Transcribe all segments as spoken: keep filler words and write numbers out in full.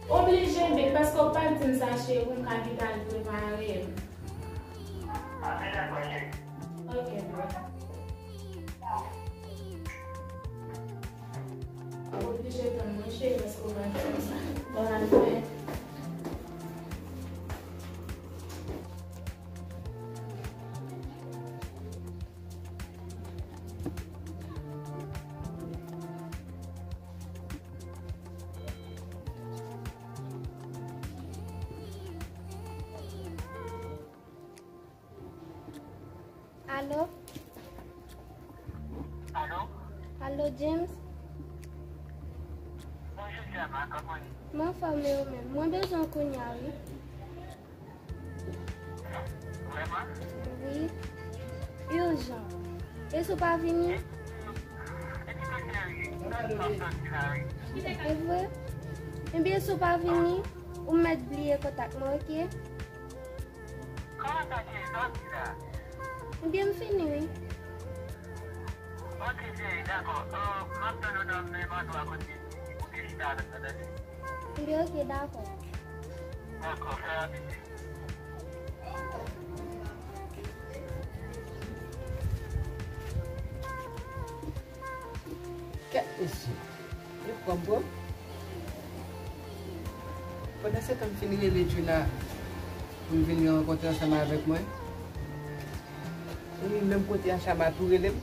Oblije, big, paske w pa t di m sa, cheri, m ka kite al prepare l. Ok, bro. Ou oblije tann mwen, cheri, paske w pa t di m sa. Bon, al fè. Alo? Alo? Alo, James? Bonjou, Selma, kòman w ye? Mwen anfòm, e ou menm? Mwen bezwen w kounye a, wi. Vrèman? Wi. Ijan. E si w pa vini? E ki kote w ye? Mwen ap tann ou la, wi. E vre? Ebyen, si w pa vini, ou mèt bliye kontak mwen, oke? Kòman sa, cheri? Sa w di la? Ebyen, m fini, wi. Ok, cheri, dakò. Euh, m ap tann ou nan menm andwa kote ou te chita avèk mwen, tande? Ebyen, ok, dakò. Dakò, fè rapid. Kèt mesye, yo pran m pran. Pandan se tan, m fin rele Djouna pou l vin rankontre ansanm avèk mwen. E menm kote a, Chama tou rele m.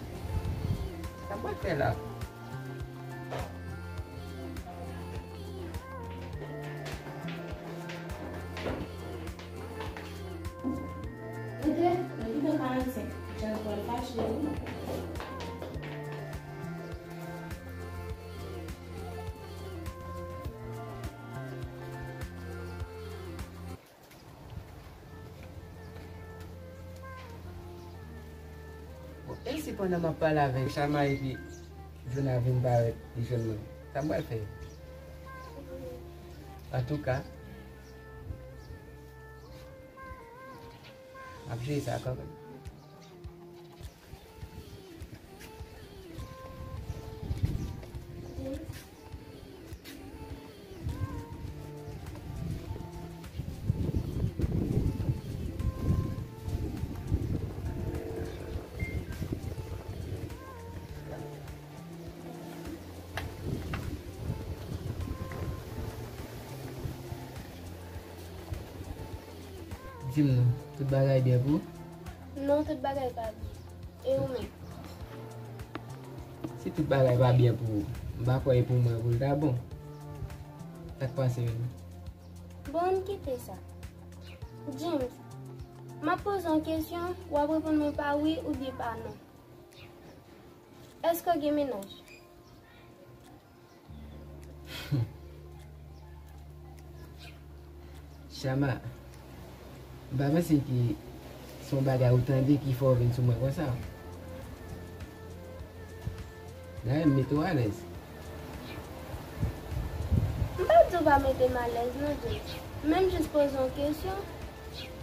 Sa m pral fè la? Antre, nan uit è karannsenk. Jazz pral fache, wi. Bon, e si pandan m ap pale avèk Chama epi Djouna vin parèt, li jwenn mwen? Sa m pral fè? Antouka, m ap jere sa kanmenm. Di m non, tout bagay byen pou ou? Non, tout bagay pa byen. E ou menm? Si tout bagay pa byen pou ou, m pa kwè e pou mwen pou l ta bon. Sa k pase menm? Bon, ann kite sa. James, m ap poze w yon kesyon, w ap reponn mwen pa wi oubyen pa non. Èske w gen mennaj? Chama, m pa panse ke se yon bagay ou tande ki fè w vin sou mwen konsa. Dayè, m mete w alèz. M pa di w pa mete m alèz non, James. Men m jis poze w yon kesyon.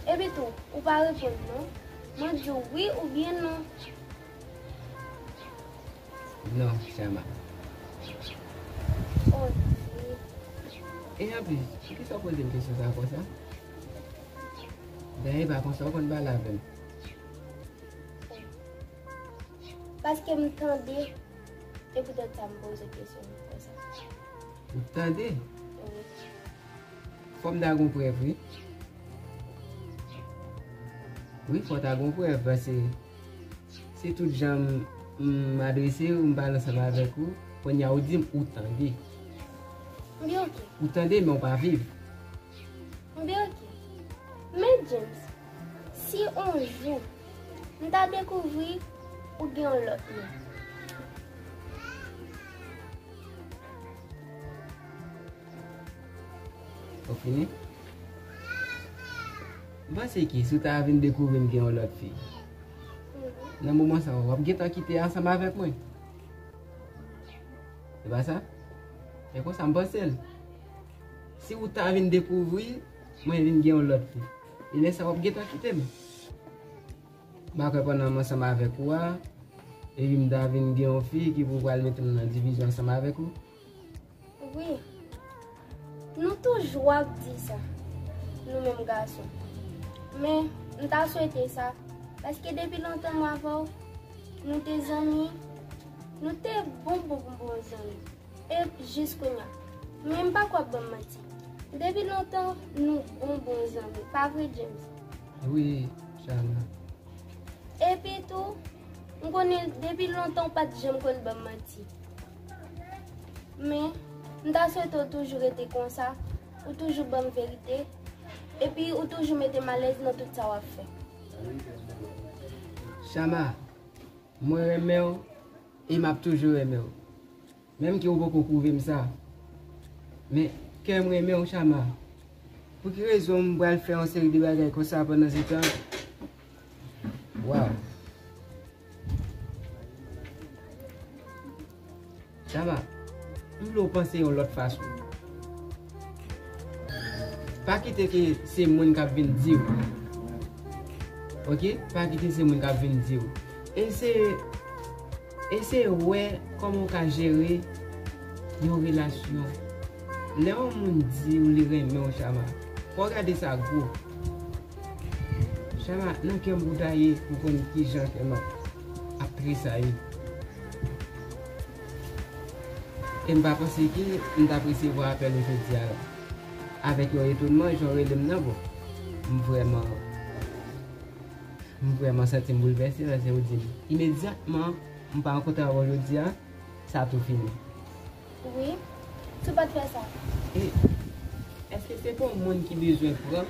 Epi tou, ou pa reponn non. Mwen di w wi oubyen non. Non, Chama. Ok. E anplis, poukisa w poze m kesyon sa konsa? Dayè, e pa konsa w konn pale avè m. Paske m tande, e poutèt sa m poze kesyon konsa. Ou tande? Wi. Fò m ta gon prèv, wi. Wi, fò w ta gon prèv, paske se tout jan m, m adrese w, m pale ansanm avèk ou, kounye a ou di m ou tande. Byen, ok. Ou tande, men w pa viv. Byen, ok. Men James, si yon jou, m ta dekouvri ou gen yon lòt moun. Ou fini? M panse ke si w ta vin dekouvri m gen yon lòt fi, nan moman sa a, w ap gentan kite ansanm avèk mwen. Se pa sa? E konsa m panse l. Si w ta vin dekouvri mwen vin gen yon lòt fi, e lè sa a w ap gentan kite m. M pa kwè pandan m ansanm avèk ou a, epi m ta vin gen yon fi ki pou pral mete m nan divizyon ansanm avèk ou. Wi. Nou toujou ap di sa, nou menm gason. Men, m ta swete sa, paske depi lontan mwen avè w, nou te zanmi, nou te bon, bon, bon, bon zanmi. E jis kounye a. Men m pa kwè w ap ban m manti. Depi lontan, nou bon, bon zanmi. Pa vre, James? Wi, Shama. Epi tou, m konnen depi lontan w pa t janm konn ban m manti. Men, m ta swete w toujou rete konsa, ou toujou ban m verite, epi ou toujou mete m alèz nan tout sa w ap fè. Shama, mwen renmen w e m ap toujou renmen w. Menm ke ou poko pwouve m sa. Men, kè m renmen w, Shama. Pou ki rezon m pral fè yon seri de bagay konsa pandan se tan? Waw. Shama, m vle w panse yon lòt fason. Pa kite ke se moun k ap vin di w. Oke? Pa kite se moun k ap vin di w. Eseye, eseye wè kòman w ka jere yon relasyon. Lè yon moun di w li renmen w, Shama, fò w gade sa gwo. Shama, nan kè m pou ta ye pou konn kijan kè m ap, ap tresayi. E m pa panse ke m t ap resevwa apèl ou jodi a la. Avèk yon etonman, jan w rele m nan, bon, m vrèman, m vrèman santi m boulvèse, paske ou di m imedyatman m pa rankontre avè w jodi a, sa tou fini. Wi, si w pa t fè sa. E èske se pa yon moun ki bezwen pran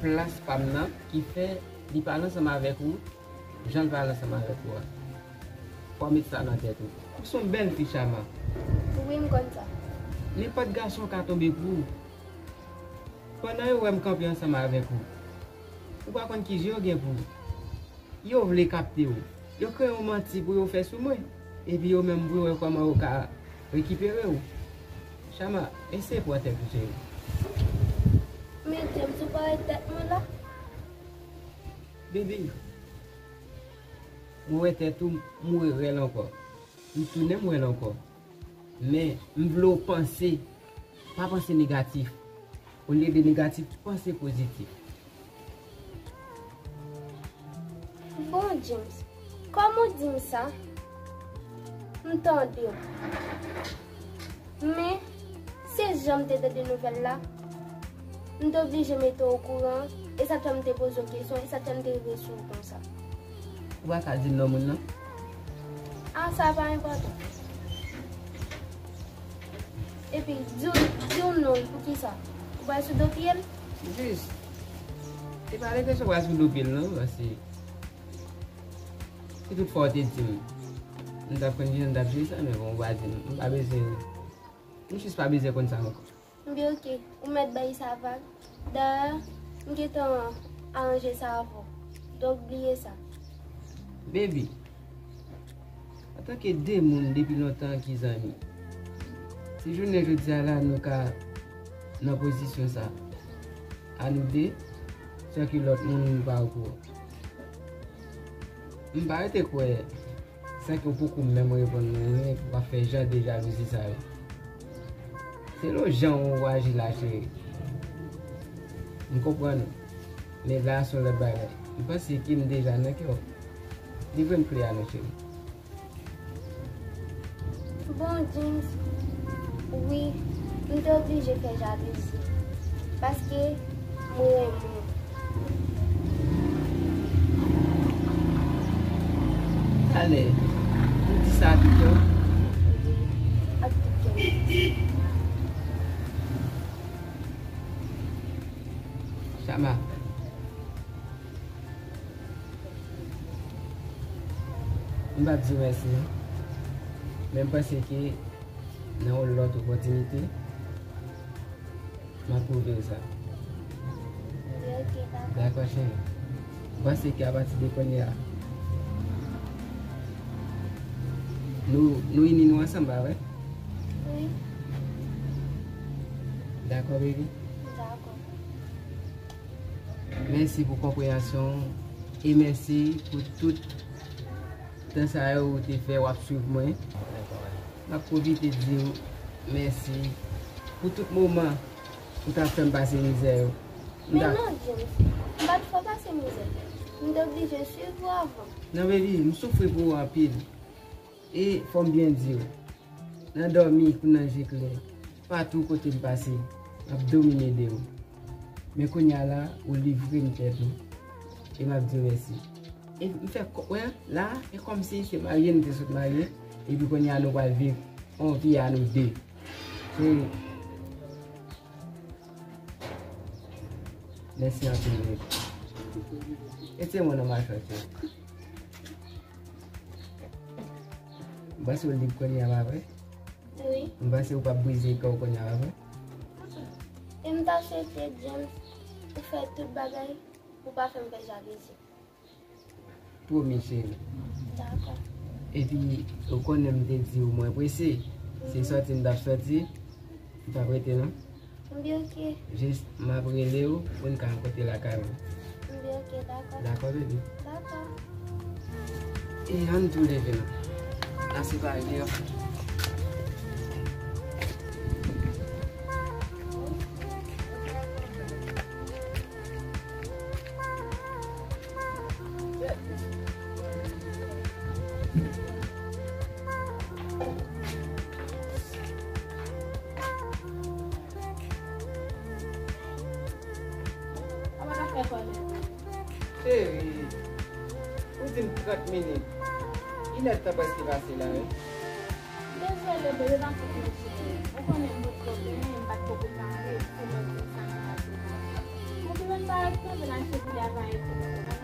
plas pa m nan ki fè li pale ansanm avèk ou jan l pale ansanm avèk ou a? Fò w met sa nan tèt ou. Ou se yon bèl fi, Shama. Wi, m konn sa. Nenpòt gason ka tonbe pou ou. Pandan yo wè m kanpe ansanm avèk ou, ou pa konn ki je yo gen pou ou. Yo vle kapte w. Yo kreye yon manti pou yo fè sou mwen. Epi yo menm pou yo wè kòman yo ka rekipere w. Shama, eseye pran tèt ou, cheri. Men James, ou pa wè tèt mwen la? Baby, mwen wè tèt ou, m wè rèl ankò. M tounen m wè l ankò. Men, m vle w panse. Pa panse negatif. Olye de negatif, panse pozitif. Bon, James, kòm ou di m sa, m tande w. Men, se jan m te tande nouvèl la, m te oblije mete w okouran, e sa t fè m te poze w kesyon, e sa t fè m te rive sou w konsa. Ou pa ka di m non moun nan? A, sa pa enpòtan. Epi, di w, di w non l, poukisa? Ou pral sou do pye l? Jis. Se pa enpresyon pral sou do pye l, non, paske si tout fwa w te di m, m t ap konn kijan m t ap jere sa, men bon, ou pa di m, m pa bezwen, m jis pa bezwen konn sa ankò. Byen, oke, ou mèt bay sa vag. Dayè, m gentan aranje sa avè w. Donk, bliye sa. Baby, antanke de moun depi lontan ki zanmi, si jounen jodi a la nou ka nan pozisyon sa, a nou de, san ke lòt moun pa okouran. M pa rete kwè san ke w poko menm reponn mwen, w ap fè jan de jalouzi sa yo. Selon jan w aji la, cheri. M konprann ou. Men la, se yon lòt bagay. M panse ke m deja nan kè w. Livre m kle a non, cheri. Bon, James, wi, m te oblije fè jalouzi. Paske mwen renmen w. Ale, ou di sa ak tout kè w? Wi, ak tout kè m. Shama, m p ap di w mèsi, non. Men m panse ke nan yon lòt opòtinite, m ap pwouve w sa. Wi, oke, papa. Dakò, cheri. M panse ke apati de kounye a, nou, nou ini nou ansanm, pa vre? Wi. Dakò, baby? Dakò. Mèsi pou konpreyansyon w e mèsi pou tout tan sa yo ou te fè w ap swiv mwen. M ap pwofite di w mèsi Pou tout moman ou t ap fè m pase mizè yo. M Men ta non, James, m pa t fè w pase mizè. M te oblije swiv ou avan. Non, baby, m soufri pou ou anpil. E fò m byen di w, nan dòmi kou nan je klè, patou kote m pase, m ap domine de ou. Men kounye a la, ou livre m tèt ou. E m ap di w mèsi. E m fè kò, wè, la, e kòmsi se marye nou te sot marye, epi kounye a nou pral viv yon vi a nou de. Se, mèsi anpil, baby. E se mwen nan machwè, cheri. M panse w lib kounye a, pa vre? Wi. M panse w p ap brize kè w kounye a, pa vre? E m ta swete, James, ou fè tout bagay pou w pa fè m fè jalouzi. Pwomi, cheri. Dakò. Epi, ou konnen m te di w mwen prese. Se sòti m t ap sòti. M p ap rete, non. M byen, oke. Jis, m ap rele w pou n ka rankontre lakay mwen. M byen, oke, dakò. Dakò, baby? Dakò. E ann tou leve, non. N a separe deyò. Cheri, ou di m trant minit. Inèdtan prèske pase la, wi. Dezole, bebe, pa fè pwoblèm, cheri. Ou konnen m bout pwoblèm, m pa t poko pare pou lòt jou sa m pase la. Mwen te menm pa ekspoze nan chevy a pa ekspoze.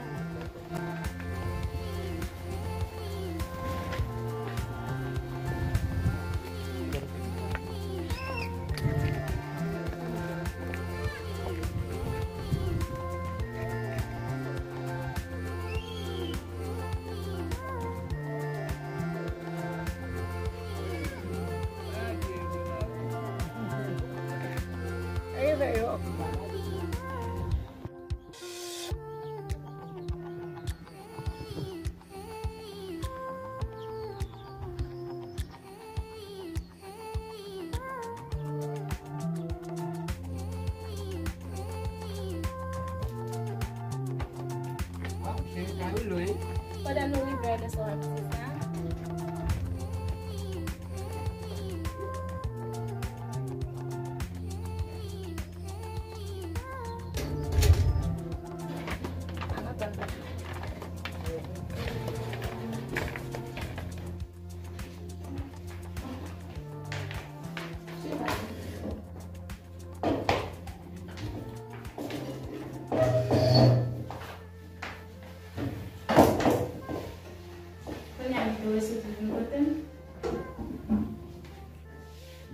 Pandan nou rive, lè sa w ap di sa. Kounye a, m te resouti vin kote m.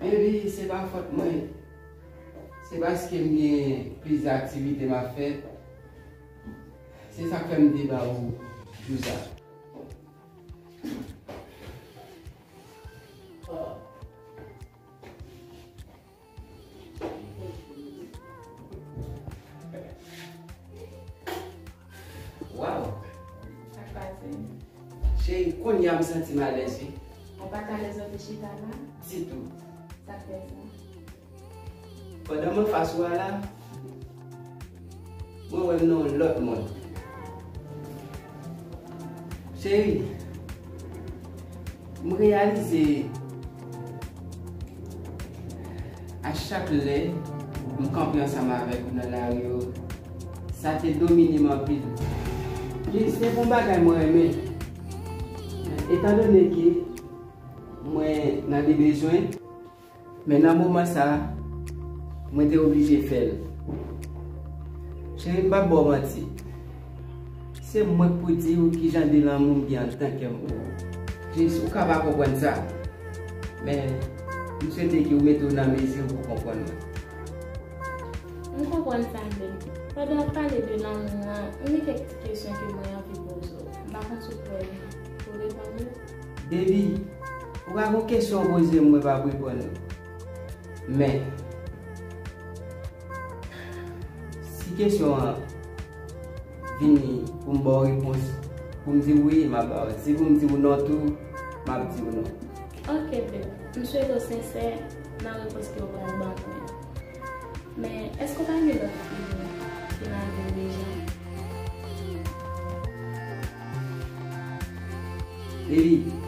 Baby, se pa fòt mwen. Se paske m gen plizyè aktivite m ap fè. Se sa k fè m te ba ou jou sa. Waw! Sa k pase? Cheri, kounye a m santi m alèz, wi. Ou pa t alèz lè w te chita la? Ditou. Sa k fè sa? Pandan m anfas ou a la, mwen wè m nan yon lòt mond. Cheri, m reyalize a chak lè m kanpe ansanm avèk ou nan lari yo, sa te domine m anpil. Li se yon bagay mwen renmen. Etandone ke mwen nan de bezwen, men nan moman sa a, mwen te oblije fè l. Cheri, m p ap ba w manti. Se mwen k pou di w kijan de lanmou m gen anndan kè m pou ou. Jis ou ka pa konprann sa. Men, m swete ke w mete w nan mezi pou w konprann mwen. M konprann sa, men pandan w ap pale de lanmou an, m gen kèk ti kesyon ke mwen anvi poze w. M pa konn si w prè pou w reponn yo. Baby, ou ka gen kesyon w poze m, mwen p ap reponn ou. Men, si kesyon an vini pou m ba w repons, pou m di w wi, m ap ba w. Si pou m di w non tou, m ap di w non. Ok, babe. M swete w sensè, Nan repons ke w ba w ba mwen. Men, èske w pa gen lòt fi ki lage w deja? Baby,